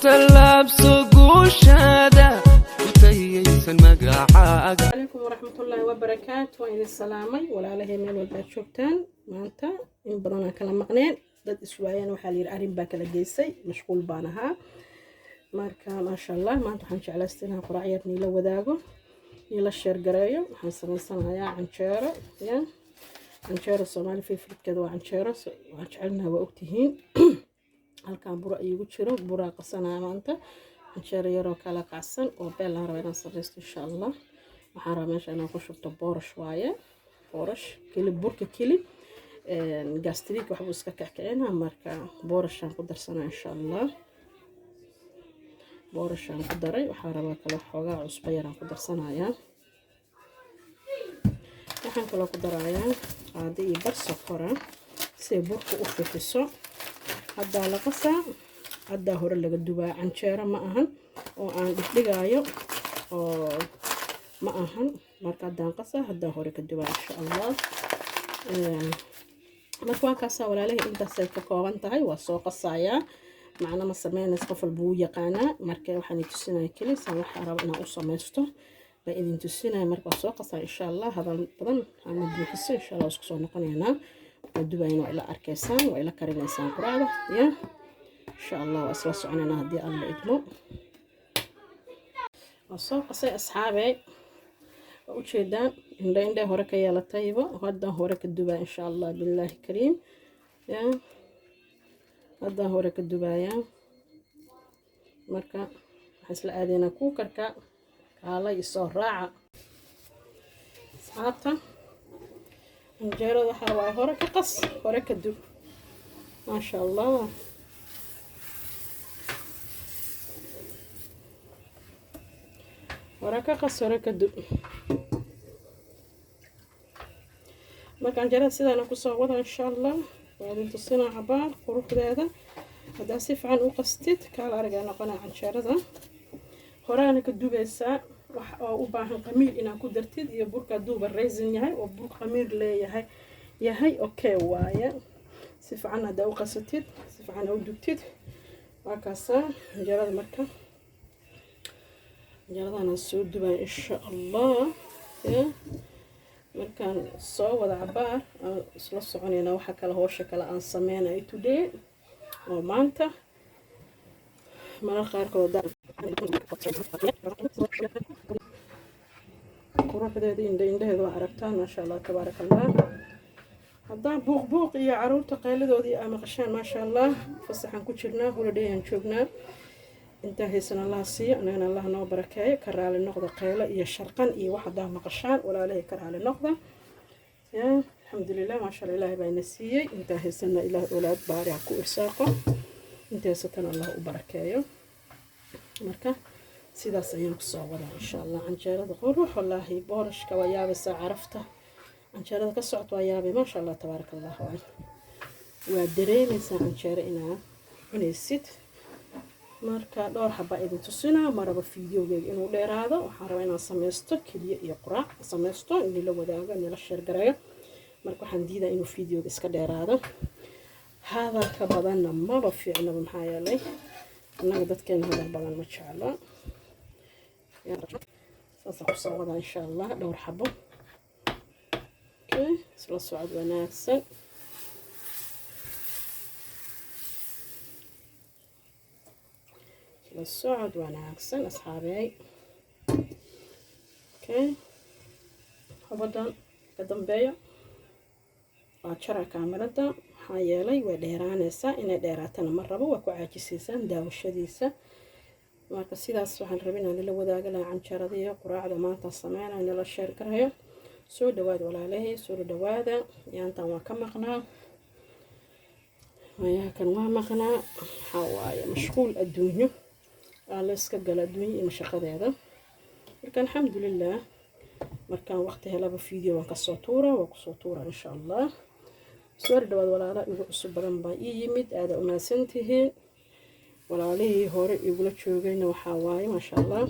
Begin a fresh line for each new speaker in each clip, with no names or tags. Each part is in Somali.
Tallaabso guushaada utahiyaysan magacaaga.
Calaykum waraxmatullaahi wabarakaatu. Waan idin salaamay, walaalahay, meel walbaad joogtaan. Maanta in badan aan kala maqneen, dad iswaayaan waxaa layidhi arrin baa kala geysay, mashquul baan ahaa. Marka maasha Allah, maanta waxaan jeclaystay inaan quraac yar niila wadaago, niila share gareeyo. Waxaan samaysanayaa canjeero. Ya canjeero, Soomaali favoritekeeda waa canjeero, waan jecelnaha, waa ogtihiin. Halkan bura iigu jiro, buraa qasanaya maanta. Canjeero yaroo kala kacsan oo beel aan raba inaan samaysto, insha Allah. Waxaan rabaa meesha inaan ku shubto boorash waaye, boorash keli, burka keli gastric waxbuu iska kickicinaa. Marka boorashaan ku darsanaa, insha Allah. Boorashaan ku daray. Waxaan rabaa kaloo xoogaa cusbo yaraan ku darsanayaa. Waxaan kaloo ku darayaa qaado iyo bar sokora si ay burka u fixiso. Haddaa la qasaa, haddaa hore laga dubaa. Canjeero ma ahan oo aan dhigdhigaayo oo ma ahan. Marka haddaan qasaa, haddaa hore ka dubaa, insha Allah. Marka waa kaasaa, walaalahay, intaasay ka kooban tahay. Waa soo qasayaa, macno ma sameynaysa, qof walba wuu yaqaanaa. Marka waxaan tusinaya kelisaan waxaa raba inaan u samaysto baa idin tusinaya. Marka waa soo qasaa, insha Allah. Hadal badan ama buuxiso, insha Allah isku soo noqonaynaa. Waa dubayna, waa ila arkaysaan, waa ila karinaysaan quraacda ya, insha Allah. Waa isla soconaynaa haddii Alla idmo. Waa soo qasay, asxaabey, waa ujeedaan, indho indhe hore ka yeelatayba. Haddaan hore ka dubaa, insha Allah, billaahi kariim. Ya haddaan hore ka dubayaa. Marka waxaan isla aadaynaa cookerka. Kaala isoo raaca, asxaabta. Canjeerada waxaa waaye hore ka qas, hore ka dub, maasha Allah. Hore ka qas, hore ka dub. Marka canjeerada sidaana kusoo wada, insha Allah. Waa idin tusinaa cabaar quruxdeeda. Haddaa si fiican u qastid, kaala aragaa noqonaa canjeerada. Horaana ka dubaysaa. Wax oo u baahan qamiir inaad ku dartid iyo burka haduuba raisin yahay oo bur qamiir leeyahay yahay, okay waaye. Si fiican haddaa u qasatid, si fiican u dubtid, waa kaasaa canjeerada. Marka canjeeradana soo dubaa, insha Allah. Markaan soo wada cabaar aan isla soconayna waxa kale, howsha kale aan sameynayo today oo maanta. Marar qaarkood quruxdeeda, indha indhaheeda waa aragtaan, maasha Allah, tabaaraka Allah. Haddaan buuq buuq iyo caruurta qayladoodii aa maqashaan, maasha Allah, fasaxaan ku jirnaa, holiday aan joognaa. Intaa haysan Allah siiyo, annagana Allah noo barakeeyo. Ka raali noqda qaylo iyo sharqan iyo wax haddaa maqashaan, walaalahay, ka raali noqda. Ya alxamdulilah, maasha Allah, Ilaahay baa ina siiyey. Intaa haysana Ilaah awlaad baari ha ku irsaaqo, inta haysatana Allah u barakeeyo. Marka sidaas ayaan kusoo wadaa, insha Allah. Canjeerada qurux wallaahi, boorashka waa yaabaysaa, carafta canjeerada ka socota waa yaabay, maasha Allah, tabaaraka Allah. Waa dareemaysaa canjeero inaa cunaysid. Marka dhowr xabaa idin tusinaa, maraba videogeyga inuu dheeraado. Waxaan rabaa inaan sameysto keliya iyo quraac sameysto, nila wadaago, nila share gareeyo. Marka waxaan diidaa inuu videoga iska dheeraado. Hadalka badanna maba fiicnaba, maxaa yeelay annaga dadkeena hadal badan ma jeclo. Saasaan kusoo wadaa, insha Allah, dhowr xabo. Okay, isla socod wanaagsan, isla socod wanaagsan, asxaabey. Okay, xabadan ka dambeeya waa jara kaamirada, maxaa yeelay way dheeraanaysaa. Inay dheeraatana ma rabo, waa ku caajisaysaan daawashadiisa. Marka sidaas waxaan rabay inaan nila wadaaga lahaa canjeerada iyo quraacda maanta sameynaya, nila share garayo. Soo dhawaad, walaalahay, soo dhawaada. Yaantan waa ka maqnaa, waayaha waa maqnaa. Waxaa waaye mashquul adduunyo aa la iska gala, adduunyo iyo mashaqadeeda. Marka alxamdulilah, markaan waqti helaba video waan kasoo tuura, waa kusoo tuura, insha Allah. Soo dhawaad, walaala igu cusub badan baa ii yimid, aada umahadsantihiin. Walaalihii hore igula joogayna waxaa waaye, maasha Allah,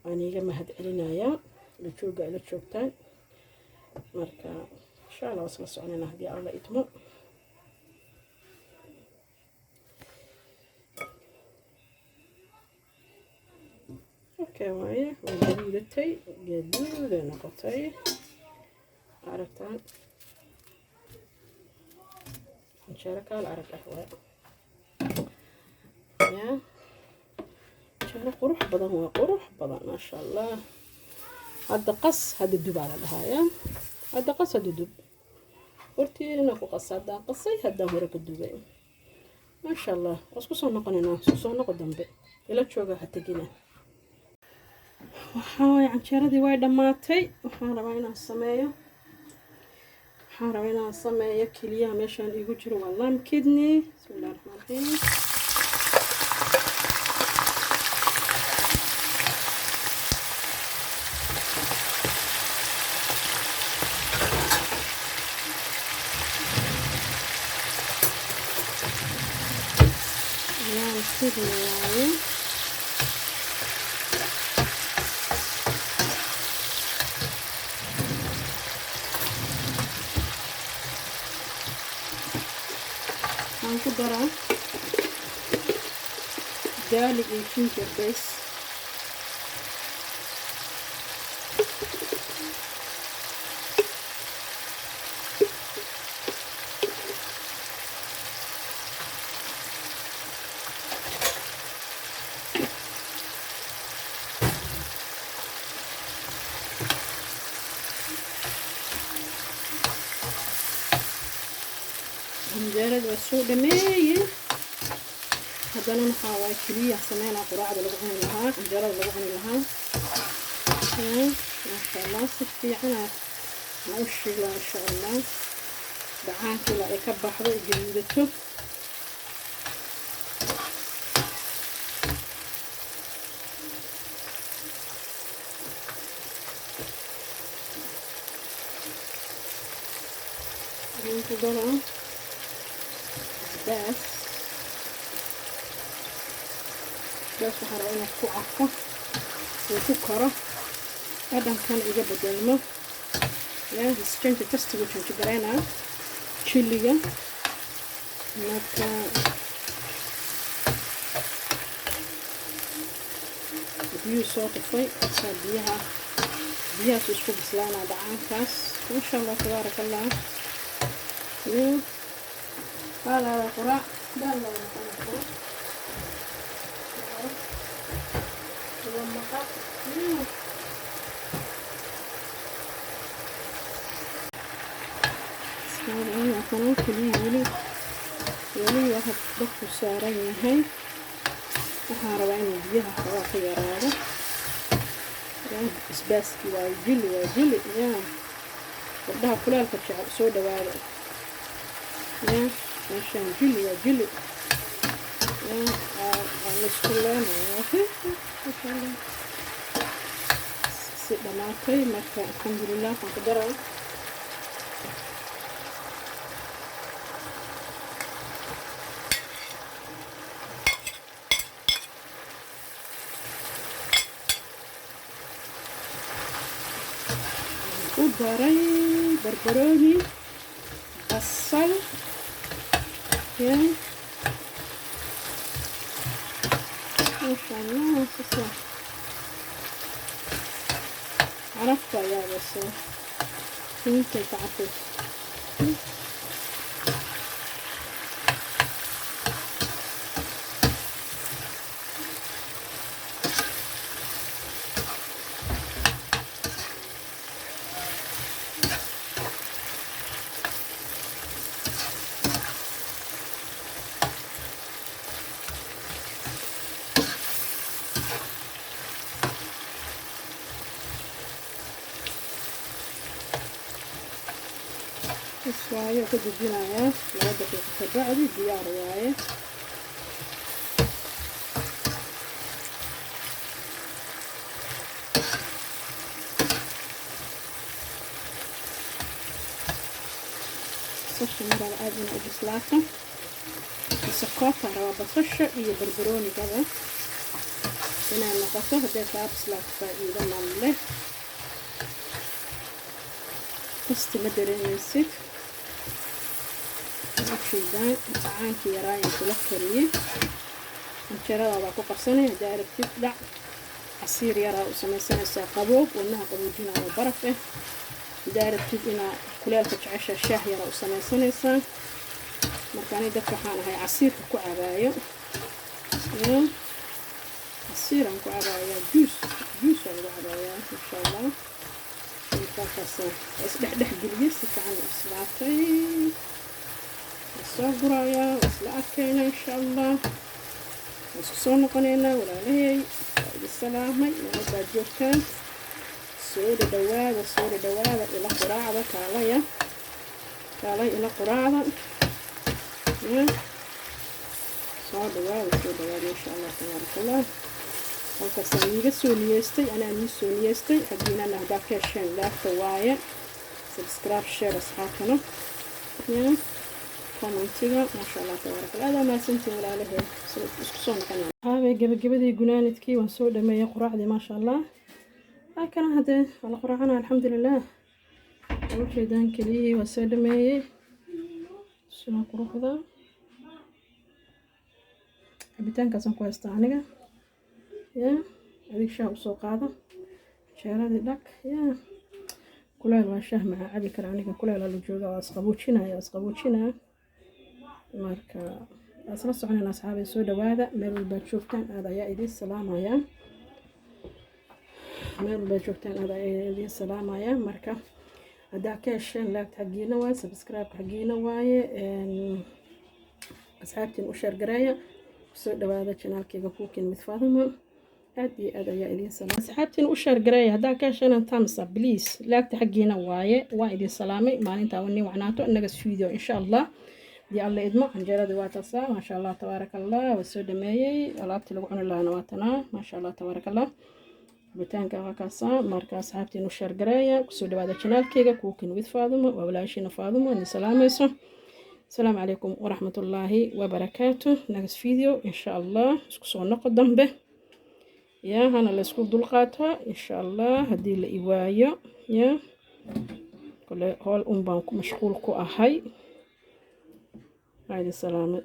waan iiga mahad celinayaa la jooga ila joogtaan. Marka insha Allah waa isla soconayna haddii Alla idmo. Sheekee waaye, waa gaduudatay, gaduuday noqotay. Aragtaan, canjeero kaal arag ah waay ya, canjeero qurux badan waa, qurux badan, maasha Allah. Hadda qas, hadda dubaa la dhahayaa. Hadda qas, hadda dub. Hortiina ku qas. Haddaan qasay, haddaan hore ka dubay, maasha Allah. Waa isku soo noqonaynaa, isku soo noqo dambe. Ila jooga, ha tegina. Waxaa waaye, canjeeradii way dhammaatay. Waxaan rabaa inaan sameeyo keliyaha. Meeshaan iigu jiro waa lamb kidney. Bismillahi raxmaan raxiim. Lamb kidney waaye. Waxaan ku daraa garlic iyo ginger paste. Canjeerada waa soo dhameeyey. Haddana maxaa waaye? Keliya sameynaa quraacda lagu cuni lahaa, canjeerada lagu cuni lahaa. Maasha Allah, si fiicana aan u shiilaa, insha Allah, dhacaanka ilaa ay ka baxdo, ay gaduudato. Waxaan ku daraa basbaas. Basbaas waxaan rabaa inuu ku carfo, uu ku karo, dhadhankana iga bedelmo. Ya change taste-igu change gareynaa chiliga. Marka biyuhu soo tufay saa, biyaha, biyahaas isku bislaanaa dhacaankaas. Maasha Allah, tabaaraka Allah. Ya qaalaada quraac daal loo noqonaysaa maqa. Kana keliya weli weli waxa dabku saaran yahay. Waxaan rabaa inuu biyaha xoogaa ka yaraado. Basbaaski waa chili, waa chili. Ya gabdhaha kulaalka jecel, soo dhawaada. Ya meeshaan chili waa chili. Ya waa laisku leenaya si dhamaatay. Marka alxamdulilah, waxaan ku daraa u daray barbarooni, basal. Ya maasha Allah, sasa carafta ayaa base intay ka carfayso. Bas waaye, ka dejinayaa 2 daqiiqo kabacdi, diyaar waaye. Basasha maraba aada inay u bislaato, sokoota rabaa basasha iyo barbaroonigaba inay noqoto. Hadday kaa bislaato, faa-iido ma leh, kasti ma dareemaysid. Ujeedaan, dhacaankii yaraayan kula kariyey. Canjeeradaada ku qabsanay haddaa aragtid dhac. Casiir yaraa u samaysanaysaa, qaboob, wadnaha qaboojinayo, baraf ah. Hadaa rabtid inaa kuleelka jecesha, shaah yaraa u samaysanaysaa. Marka ani dadka waxaan ahay casiirka ku cabaayo. Casiiraan ku cabaayaa, juice, juice aa lagu cabaayaa, insha Allah. Markaakaas waa isdhex dhex geliyey, si fiican u bislaatay. Waa soo gurayaa, waa isla arkayna, insha Allah. Waa isku soo noqonaynaa, walaalahey. Waa idin salaamay meel baad joogtaan. Soo dhadhawaada, soo dhadhawaada, ila quraacda kaalaya, kaalay ila quraacda. Ya soo dhawaada, soo dhawaada, insha Allah, tabaaraka Allah. Halkaasaan iiga soo niyeystay, anaa nii soo niyeystay. Haddiinana haddaa ka hesheen, like-ta waaye, subscribe, share, asxaabtana ya comment-iga. Maasha Allah, tabaaraka Allah. Adaa mahadsantiin, walaalaheed. Isku soo noqonaya haabay. Gabagabadii, gunaanidkii waan soo dhameeyey quraacdii, maasha Allah. Kana haddee waa la quraacana, alxamdulilah. Waa ujeedaan, keliyihii waa soo dhameeyey. Sida quruxda cabitaankaasaan ku haystaa aniga. Ya adig shaah usoo qaado, jeeradii dhag. Ya kuleel waa, shaah maxaa cabi kara aniga? Kuleelaa la jooga, waa isqaboojinaya, waa isqaboojinaya. Marka waa isla soconayna, asxaabay. Soo dhawaada meel walbaad joogtaan, aad ayaa idiin salaamaya. Meel walbaad joogtaan, aad ayaa idiin salaamaya. Marka haddaa ka hesheen, like-ta xaggiina waaye, subscribe xaggiina waaye, asxaabtiin u share gareeya. Kusoo dhawaada channel-keyga Cooking with Fatima. Aad iyo aad ayaa idiin salaamay. Asxaabtiin u share gareeya. Haddaa ka hesheen, thumbs up please, like-ta xaggiina waaye. Waa idin salaamay. Maalintaa wani wacnaato inaga video, insha Allah, hadii Alla idmo. Canjeeradii waa taasaa, maasha Allah, tabaaraka Allah. Waa soo dhameeyey. Alaabtii lagu cuni lahaana waa tanaa, maasha Allah, tabaaraka Allah. Cabitaanka waa kaasaa. Marka asxaabtiin u share gareeya. Kusoo dhawaada channel-keyga Cooking with Fatima. Waa walaashiina Fatima idin salaamayso. Asalaamu calaykum waraxmatullaahi wabarakaatu. Next video, insha Allah. Isku soo noqo dambe. Ya hana laysku dulqaataa, insha Allah. Haddii la iwaayo, ya kole hool un baan ku mashquul ku ahay. Waa idin salaamay.